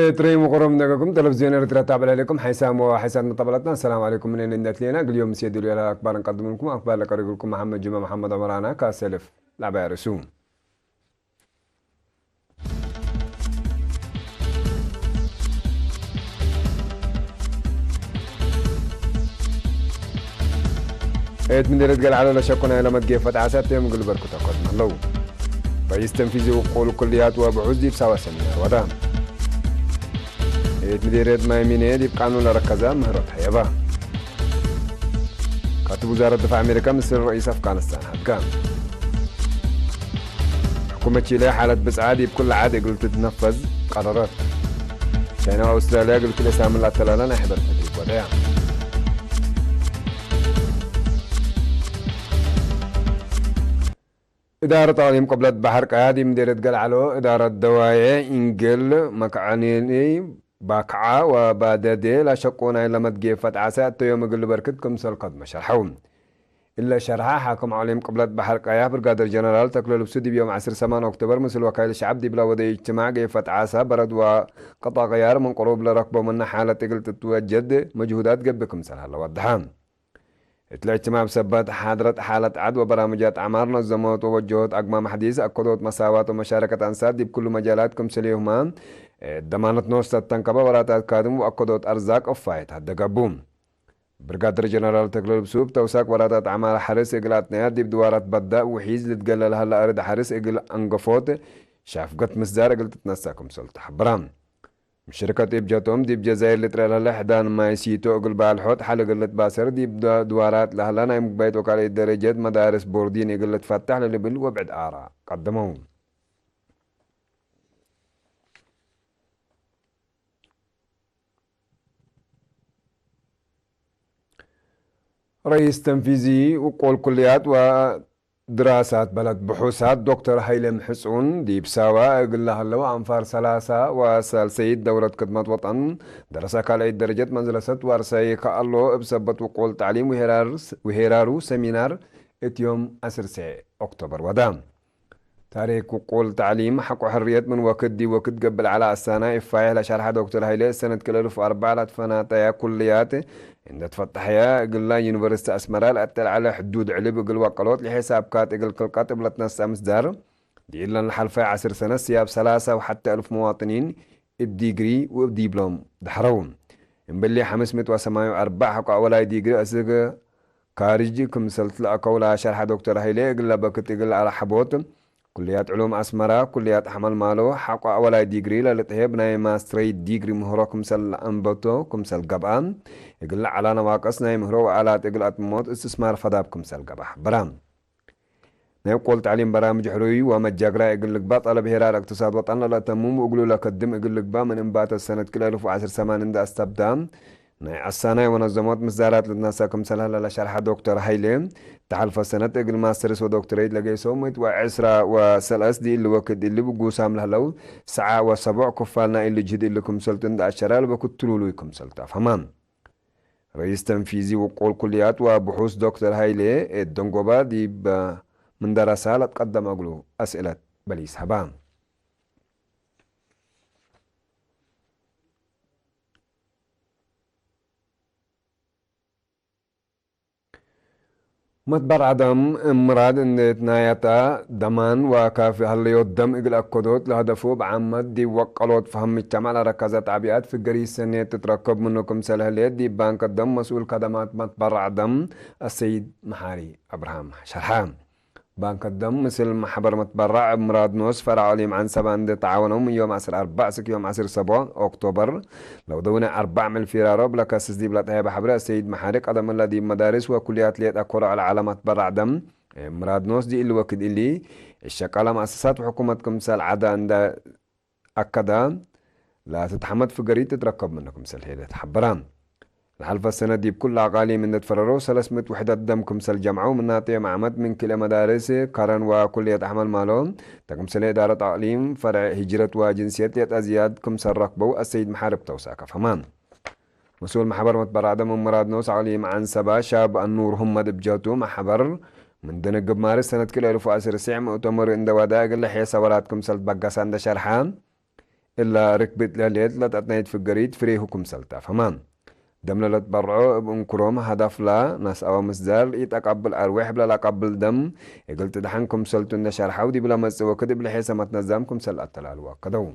ኤርትራዊ ምቕሮም ነገኩም ተለቪዝዮን ኤርትራ ታብዕላ ኢለኩም ሓይሳም ወሓይሳት መጠበላትና። ሰላም ዓለይኩም፣ እኔ እንዴት ሌና ግልዮም ሴድሉ ያላ አክባርን ቀድምንኩም አክባር ለቀሪግልኩም መሐመድ ጁማ መሐመድ ዑመራና ካሰልፍ ላባይ ርሱ። እት ምድረት ገልዓሎ ለሸኮና ለመትጌ ፈትዓሳት እዮም ግልበርኩ ተኮድመ ኣለዉ። ራይስ ተንፊዚ ውቁል ኩልያት ወብሑዝ ዲብ ሳዋ ሰሚናር ወዳ። እት ምድረት ማይ ሚኔ ዲብ ቃኑን ለረከዛ ምህረት ሀየባ። ካትብ ውዛረት ድፋዕ ኣሜሪካ ምስል ረኢስ ኣፍጋኒስታን ሃድጋ። ሕኩመት ቺለ ሓለት ብጽዓ ዲብ ኩሉ ዓድ እግል ትትነፈዝ ቀረረት። ቻይና ወኣውስትራልያ እግል ክልኤ ሳምን ላተላላ ናይ ሕበር ፈትሪ ጓዳያ። እዳረት ኣቕሊም ቅብለት ባሕር ቀያ ዲብ ምዴረት ገልዓሎ እዳረት ደዋየ ኢንግል መክዓኒኒ ባክዓ ወባደዴ ላሸቁ ናይ ለመትጌ ፈትዓሰ ኣተዮም እግል በርክት ክምሰል ከድመ ሸርሐው። እለ ሸርሐ ሓክም ዓሊም ቅብለት ባሕር ቀያ ብርጋደር ጀነራል ተክለ ልብሱ ዲብ ዮም ዓሰርተ ሰማን ኦክቶበር ምስል ወካይል ሸዓብ ዲብላ ወደ እጅትማዕ ገይ ፈትዓሳ በረድ ወቀጣ ቅያር ምን ቅሩብ ለረክቦ ምነ ሓለት እግል ትትወጀድ መጅሁዳት ገብእ ክምሰል ሃለ ወድሓ። እትለ እጅትማዕ ብሰበት ሓድረት ሓለት ዓድ ወበራምጃት ዓማር ነዘሞት ወወጀሆት ኣግማም ኣሕዲስ ኣከዶት መሳዋት ወመሻረከት ኣንሳት ዲብ ኩሉ መጃላት ክምሰል ይሁማ ደማነት ኖስ ተተንከበ ወራታት ካድም ወኣከዶት ኣርዛቅ እፋየት ሃደገቡ። ብርጋደር ጀነራል ተክለ ልብሱ ብተውሳክ ወራታት ዓማር ሓርስ እግል ኣጥንያት ዲብ ድዋራት በዳእ ውሒዝ ልትገለል ሃላ ኣርድ ሓርስ እግል ኣንገፎት ሻፍገት ምስዳር እግል ትትነሳ ክምሰል ተሓብራ። ምሽርከት እብጀቶም ዲብ ጀዛይር ልጥረ ለለ ሕዳን ማይ ሲቶ እግል ባልሖት ሓል እግል ልትባሰር ዲብ ደ-፣ ድዋራት ለህላ ናይ ምግባይት ወካልየት ደረጀት መዳርስ ቦርዲን እግል ልትፈታሕ ለልብል ወብዕድ ኣራ ቀደመው። ረይስ ተንፊዚ ውቆል ኩልያት ወድራሳት በለድ ብሑሳት ዶክተር ሃይለ ምሕጹን ዲብ ሳዋ እግል ለሃለው ኣንፋር ሰላሳ ወሳልሰይት ደውረት ክድመት ወጠን ደረሳ ካልኣይት ደረጀት መንዝለሰት ዋርሳይ ከኣሎ እብ ሰበት ውቆል ታዕሊም ውሄራር-፣ ውሄራሩ ሰሚናር እትዮም ዓሰርተ ኦክቶበር ወዳ። ታሪክ ውቁል ታዕሊም ሓቆ ሕርየት ምን ወክድ ዲብ ወክድ ገብእ ለዓለ ኣሳና ይፋየሕ ለሸርሐ ዶክተር ሃይለ፣ ሰነት ክልኤ እልፍ ወኣርባዕ ላትፈናጠያ ኩልያት እንደ ትፈተሐያ እግላ ዩኒቨርሲቲ ኣስመራ ለኣተልዓለ ሕዱድ ዕልብ እግል ወቀሎት ለሒሳብካት እግል ክልቀጥ እብለ ትነስኣ ምስዳር፣ ዲኢለን ለሓልፋይ ዓስር ሰነት ስያብ ሰላሳ ወሓተ እልፍ መዋጥኒን እብ ዲግሪ ወእብ ዲብሎም ደሕረው። እምብሊ ሓምስ ምእት ወሰማንያ ወኣርባዕ ሓቆ ኣወላይ ዲግሪ እስግ ካርጅ ክምሰል ትለኣከው ለሸርሐ ዶክተር ሃይለ፣ እግለ በክት እግል ኣረሐቦት ኩልያት ዕሉም ኣስመራ፣ ኩልያት ሓመልማሎ፣ ሓቆ ኣወላይ ዲግሪ ለልጥሄብ ናይ ማስትረይት ዲግሪ ምህሮ ክምሰል ለኣንበቶ ክምሰል ገብኣ፣ እግል ለዓላ ነዋቀስ ናይ ምህሮ ወኣላት እግል ኣጥሞት እስትስማር ፈዳብ ክምሰል ገብኣ ሓበራ። ናይ ቆል ታዕሊም በራምጅ ሕሩይ ወመጃግራ እግል ልግባ፣ ጠለብ ሄራር እቅትሳድ ወጠን ለለተምም እግሉ ለከድም እግል ልግባ፣ ምን እምባተ ሰነት ክልኤ እልፍ ወዓሰርተ ሰማን እንደ ኣስተብዳ፣ ናይ ኣሳናይ ወነዘሞት ምስዳራት ልትነሳ ክምሰል ሀለ ለሸርሐ ዶክተር ሃይሌ፣ ተሓልፈ ሰነት እግል ማስተርስ ወዶክተሬት ለገይሰው ምእት ወዕስራ ወሰለስ ዲእሊ ወክድ እሊ ብጉሳም ለህለው ሰዓ ወሰቡዕ ክፋል ናይ እሊ ጅህድ እሊ ክምሰልቱ እንደ ኣሸራ ለበክትሉሉይ ክምሰልቱ ኣፍሀማ። ረይስ ተንፊዚ ውቁል ኩልያት ወብሑስ ዶክተር ሃይሌ ኤት ደንጎባ ዲብ ምንደረሳ ለትቀደመ እግሉ ኣስእለት በሊስ ሀባ። መትበርዐ ደም እምራድ እንዴት ናያታ ደማን ወካፊ ሀለዮት ደም እግል ኣከዶት ለሀደፉ ብዓመት ዲብ ወቀሎት ፈሀም ምጅተማዕ ለረከዘ ጣቢያት ፍገሪ ሰኔት ትትረከብ ምኑ ክምሰል ህሌት ዲብ ባንክ ደም መስኡል ከደማት መትበርዐ ደም አሰይድ መሓሪ አብርሃም ሸርሐ። ባንክ ደም ምስል ማሕበር መትበራዕ እብ ምራድ ኖስ ፈራዕ ሊም ዓንሰባ እንደ ተዓወነው ምን ዮም ዓስር አርባዕ ስክ ዮም ዓስር ሰቦ ኦክቶበር ለውደውነ አርባዕ ምል ፊራሮ ብለከስስ ዲብ ለጠሄበ ሐብረ ሰይድ መሓሪ ቀደም እለ ዲብ መዳሪስ ወኩልያት ሌጥ አኮሮ ዐለ ዐለ መትበራዕ ደም እብ ምራድ ኖስ ዲእሊ ወክድ እሊ እሸቃለ መአሰሳት ወሕኩመት ክምሰል ዐዳ እንደ አከዳ ለትትሐመድ ፍገሪት ትትረከብ ምኑ ክምሰል ሄደ ተሐበራ። ለሐልፈ ሰነት ዲብ ኩሉ አቃሊም እንደ ትፈረረው ሰለስ ምእት ውሕደት ደም ክምሰል ጀምዐው፣ ምናተ ዮም ዓመት ምን ክልኤ መዳርስ ከረን ወኩልየት አሕመል ማሎ፣ ተክምሰለ እዳረት አቅሊም ፈርዕ ሂጅረት ወጅንስየት ሌጠ ዝያድ ክምሰል ረክበው አሰይድ መሓርብ ተውሳከ ፈማ። መስኡል ማሕበር መትበራዕ ደም ምራድ ኖስ አቅሊም ዓንሰባ ሻብ አኑር ሁመድ እብ ጀቱ ማሕበር ምን ደነግብ ማርስ ሰነት ክልኤ እልፍ ወዐስር ስዕ ሙእተመሩ እንደ ወዳ እግለ ሔሰ ወራት ክምሰል በገሳ እንደ ሸርሓ፣ እላ ርክብት ለሌት ለጠጥናይት ፍገሪት ፍሬሁ ክምሰል ታፈማ። ደም ለለትበርዖ እብ እንኩሮም ሃዳፍላ ናስኣዋ ምስዛር ኢጠቃብል ኣርዌሕ ብለላ ቃብል ደም እግል ትድሓን ክምሰልቱ እንደ ሸርሓው ዲብላ መጽእ ወክድ እብ ልሔ ሰማት ነዛም ክምሰል ኣተላልዋ ከደው።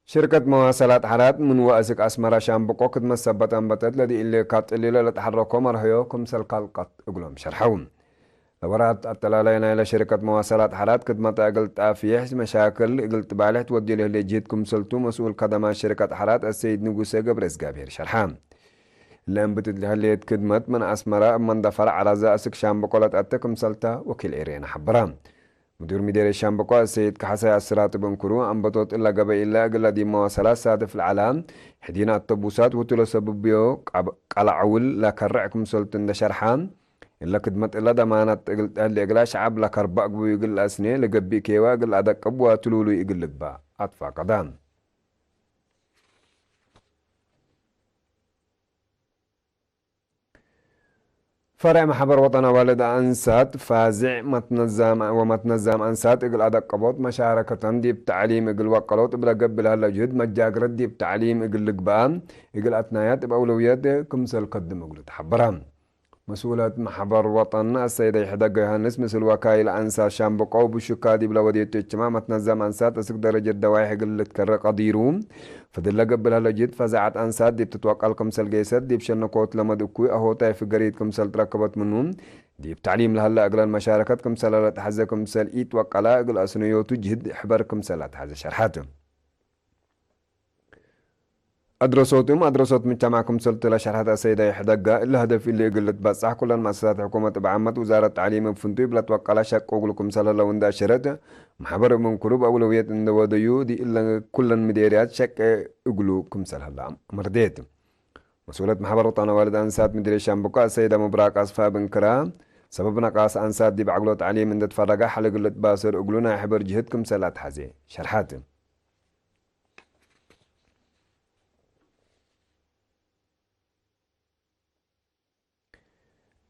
ሽርቀት መዋሰላት ሓራት ምን ወእስክ ኣስመራ ሻምብቆ ክድመት ሰበት ኣንበተት ለዲኢሌ ካብ ጥሊለ ለተሓረኮ መርህዮ ክምሰል ካልቀት እግሎም ሸርሐው። ለወራት ኣጠላላይ ናይለ ሽርቀት መዋሰላት ሓራት ክድመታ እግል ጣፍየሕ መሻክል እግል ጥባልሕ ትወዲ ለህሌ ጅህድ ክምሰልቱ መስኡል ከደማ ሽርቀት ሓራት ኣሰይድ ንጉሰ ገብረ እግዚኣብሔር ሸርሓ። ለእንብትት ለህሌት ክድመት ምን ኣስመራ እብ መንደፈር ዓራዛ እስክ ሻምብቆ ለትኣተ ክምሰልታ ወኪል ኤሬና ሓበራ። ምዱር ሚዴሬ ሻምበቆ ሰይድ ካሕሳይ ኣስራጥ በንኩሩ ኣንበቶት እላ ገበ ኢላ እግላ ዲማ ወሰላ ሳድፍ ለዓላ ሕዲና ኣተቡሳት ውቱ ለሰብብዮ ቃብ-፣ ቃላዓውል ላከርዕ ክምሰልቱ እንደ ሸርሓ እለ ክድመጥ እለ ደማናት እግል ጠህሊ እግላ ሸዓብ ላከርባ እግቡ ይግል ኣስኔ ለገቢእ ኬዋ እግል ኣደቀብ ዋትሉሉ ይግል ልግባ ኣትፋቀዳ። ፈርዕ ማሕበር ወጠን ኣዋልድ ኣንሳት ፋዝዕ መትነዛም ወመትነዛም ኣንሳት እግል ኣደቀቦት መሻረከተን ዲብ ተዕሊም እግል ወቀሎት እብለ ገብእ ለህለ ጅህድ መጃግረት ዲብ ተዕሊም እግል ልግበኣ እግል ኣትናያት እብ ኣውለውየት ክምሰል ከድም እግሉ ተሓበረ። መስኡለት ማሕበር ወጠን ኣሰይደ ይሕደገ ዮሃንስ ምስል ወካይል ኣንሳት ሻምብቆ ብሹካ ዲብለ ወዴቱ እጅማዕ መትነዛም ኣንሳት እስክ ደረጀት ደዋይሕ እግል ልትከረ ቀዲሩ። ፍድለ ገብእ ለህለ ጅህድ ፈዛዓት ኣንሳት ዲብ ትትወቀል ክምሰል ገይሰት ዲብ ሸነኮት ለመድ እኩይ ኣሆታይ ፍገሪት ክምሰል ትረከበት ምኑ ዲብ ተዕሊም ለሀለ እግለን መሻረከት ክምሰል ለተሐዘ ክምሰል ኢትወቀላ እግል ኣስነዮቱ ጅህድ ሕበር ክምሰል ኣተሐዘ ሸርሐት። ኣድረሶትም ኣድረሶት ምጅተማዕ ክምሰል ትለ ሸርሐት ኣሰይዳ ይሕደጋ እለ ህደፍ እሊ እግል ልትበጻሕ ኩለን መእሰሳት ሕኩመት እብ ዓመት ውዛረት ተዕሊም እብ ፍንቱይ ብለትወቀላ ሸቅ እግሉ ክምሰል ህለው እንደ ኣሸረት ማሕበር እብ እንክሩ ብኣውለውየት እንደ ወደዩ ዲእለ ኩለን ምዴርያት ሸቅ እግሉ ክምሰል ህላ መርዴት። መስኡለት ማሕበር ወጣን ኣዋልድ ኣንሳት ምድሪ ሻምብቆ ኣሰይዳ ሙብራቅ ኣስፋ ብንክራ፣ ሰበብ ነቃስ ኣንሳት ዲብ ዓግሎ ተዕሊም እንደ ትፈረጋ ሓለ ግልጥ ባስር እግሉ ናይ ሕበር ጅህድ ክምሰል ኣትሓዜ ሸርሓት።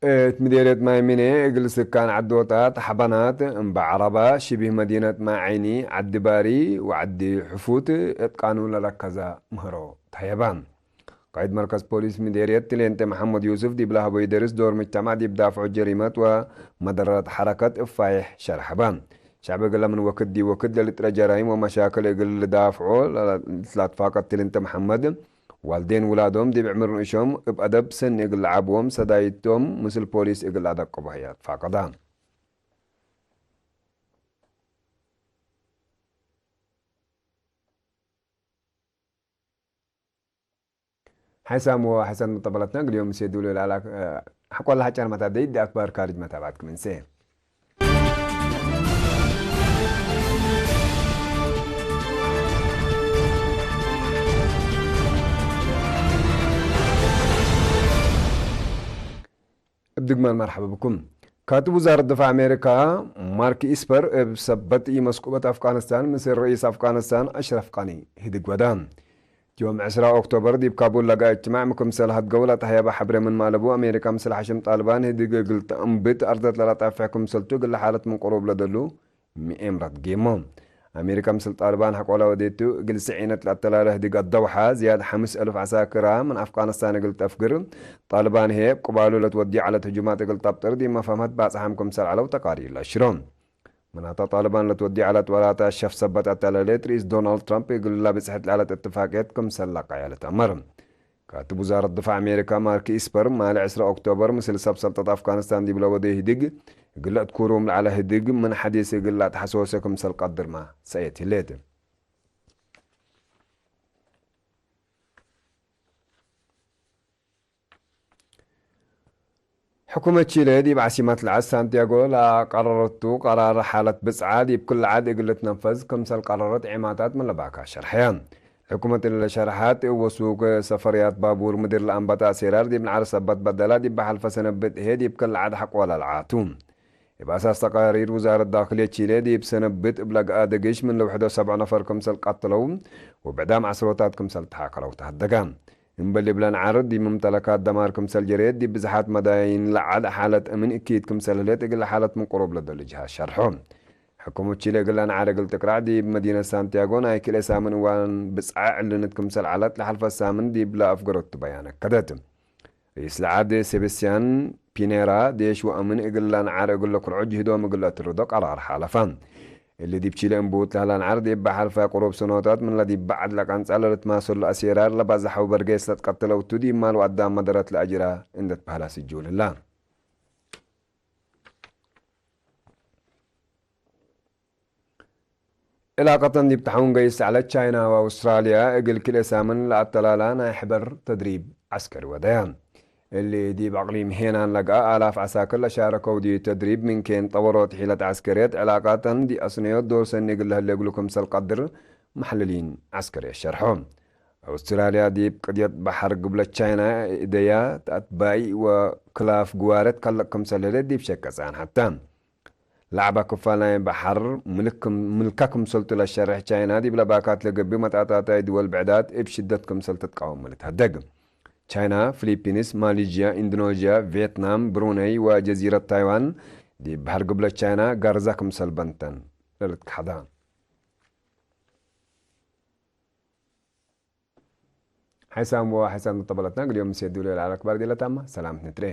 እት ምዴርየት ማይ ሚኔ እግል ስካን ዓዲ ወጣት ሓባናት እምባ ዓረባ ሽቢህ መዲነት ማይ ዓይኒ ዓዲ ባሪ ወዓዲ ሕፉት እት ቃኑን ለለከዛ ምህሮ ተየባ። ቃይድ መርከዝ ፖሊስ ምዴርየት ትሌንጤ መሐመድ ዩሱፍ ዲብ ለሀቦ ይደርስ ዶር ምጅተማዕ ዲብ ዳፍዖ ጀሪመት ወመደረረት ሐረከት እፋይሕ ሸርሐባ። ሸዕብ እግለ ምን ወክድ ዲብ ወክድ ለልጥረ ጀራይም ወመሻክል እግል ልዳፍዖ ለትላትፋቀድ ትሌንጤ መሐመድ ዋልዴን ውላዶም ዲብ ዕምር ንእሾም እብ ኣደብ ሰኒ እግል ለዓብዎም ሰዳይቶም ምስል ፖሊስ እግል ኣደቅቦ ህያ ትፋቀዳ። ሓይሳም ወሓይሳት መጠበለትና ግልዮም ምስ የድውሉ ለዓላ፣ እ፣ ሓቆላ ሓጫር መታደይ ዲ ኣክባር ካርጅ መታባትኩም እንሴ። እብ ድግመል መርሐባ ብኩም። ካትብ ውዛረት ድፋዕ ኣሜሪካ ማርክ ኢስፐር እብ ሰበት ኢመስኩበት ኣፍጋኒስታን ምስል ርኢስ ኣፍጋኒስታን ኣሽረፍ ቃኒ ህድግ ወዳ። ዮም ዕስራ ኦክቶበር ዲብ ካቡል ለጋ እጅትማዕ ምክምሰል ሀድገው ለተሀየበ ሐብሬ ምን ማለቡ ኣሜሪካ ምስል ሐሽም ጣልባን ህድግ እግል ተእንብት ኣርደት ለላጣፍሕ ክምሰልቱ እግል ለሓለት ምን ቅሩብ ለደሉ ምኤምራት ጌሞ። ኣሜሪካ ምስል ጣልባን ሐቆላ ወዴቱ እግል ስዒነት ለአተላለ ህድግ ኣደውሓ ዝያድ ሐምስ እልፍ ዐሳክራ ምን ኣፍጋኒስታን እግል ተፍግር ጣልባን ህየ እብ ቅባሉ ለትወዲ ዐለት ህጁማት እግል ጠብጥር ዲብ መፋህመት ባጽሓም ክምሰል ዐለው ተቃሪር ለአሽሮ። ምናተ ጣልባን ለትወዲ ዐለት ወላተ ሸፍ ሰበት ኣተላሌት ርኢስ ዶናልድ ትራምፕ እግል ለብጽሕት ለዐለት እትፋቅየት ክምሰል ለቃያ ልትአመር። ካትብ ውዛረት ድፋዕ ኣሜሪካ ማርክ ኢስፐር ማሊ ዕስራ ኦክቶበር ምስል ሰብ ሰልጠት ኣፍጋኒስታን ዲብ ለወደዩ ህድግ እግል ለእትኩሩም ለዐለ ህድግ ምን ሐዲስ እግል ለአትሐሰወሰ ክምሰል ቀድርማ ሰእየት ህሌት። ሕኩመት ቺለ ዲብ ዓሲመት ለዓድ ሳንቲያጎ ለቀረረቱ ቀራር ሓለት ብጽዓ ዲብ ክል ዓድ እግል ልትነፈዝ ክምሰል ቀረረት ዒማታት ምን ለባካ ሸርሐያ። ሕኩመት እለ ሸርሓት እወ ሱቅ ሰፈርያት ባቡር ምድር ለአንበጣ ሴራር ዲብ ነዓር ሰበት በደላ ዲብ በሐልፈ ሰነብት እሄ ዲብ ክል ዓድ ሐቆ ለልዓቱ። እብ ኣሳስ ተቃሪር ውዛረት ዳክልየት ቺለ ዲብ ሰነብት እብ ለግአ ደግሽ ምን ለውሕዶ ሰብዖ ነፈር ክምሰል ቀትለው ወብዕዳም ዐስሮታት ክምሰል ተሓከረው ተሃደጋ። እምበል ይብለን ዓርድ ዲብ ምምተለካት ደማር ክምሰል ጀሬት ዲብ ብዝሓት መዳይን ለዓል ሓለት እምን እኪት ክምሰል ህሌት እግል ሓለት ምቁሩብ ለደሉ ጅሃዝ ሸርሖ። ሕኩሙ ቺለ እግለን ዓር እግል ትቅራዕ ዲብ መዲነት ሳንቲያጎ ናይ ክልኤ ሳምን እዋን ብጽዓ ዕልንት ክምሰል ዓለት ለሓልፈ ሳምን ዲብ ለኣፍገረቱ በያን ኣከደት። ርኢስ ለዓድ ሴባስቲያን ፒኔራ ዴሽ ወእምን እግል ላንዓር እግል ለኩርዖ ጅህዶም እግል ለትርዶ ቀራር ሓለፋ። እሊ ዲብ ቺለ እምቡት ለህላንዓር ዲብ በሓልፋ ቁሩብ ስኖታት ምን ለዲብ በዓድ ለቀንጻ ለልትማሰሉ ኣሴራር ለባዛሐው በርጌስ ለትቀትለውቱ ዲብ ማል ወኣዳም መደረት ለኣጅራ እንደትበህላ ስጅውልላ። ዕላቀተን ዲብ ተሓውን ገይስ ዐለት ቻይና ወኣውስትራልያ እግል ክልኤ ሳምን ለኣተላላ ናይ ሕበር ተድሪብ ዐስከሪ ወደያ። እሊ ዲብ ኣቅሊም ሄናን ለግኣ ኣላፍ ዐሳክር ለሻረከው ዲብ ተድሪብ ምን ኬን ጠበሮት ሒለት ዐስከርየት ዕላቃተን ዲኣስነዮት ዶር ሰኒ እግል ለህሌ እግሉ ክምሰል ቀድር መሕልሊን ዐስከርየት ሸርሖ። ኣውስትራልያ ዲብ ቅድየት በሐር ግብለት ቻይና እደያ ተኣትባይ ወክላፍ ግዋረት ከለቅ ክምሰል ህሌት ዲብ ሸቀ ጸንሐታ። ለዓባ ክፋል ናይ በሐር ምልክ-፣ ምልካ ክምሰልቱ ለሸርሕ ቻይና ዲብ ለባካት ለገብዩ መጣጣታይ ድወል ብዕዳት እብ ሽደት ክምሰል ትትቃወም ልትሀደግ። ቻይና፣ ፊሊፒንስ፣ ማሊዥያ፣ ኢንዶኖዥያ፣ ቪየትናም፣ ብሩነይ ወጀዚረት ታይዋን ዲብ በሐር ግብለት ቻይና ጋርዛ ክምሰል በንተን ለልትከሐዳ። ሓይሳም ወሓይሳም ተጠበለትና ግዲዮም ምስ የድብሉ ለዓለ ኣክባር ዲለታማ ሰላም ንትሬ።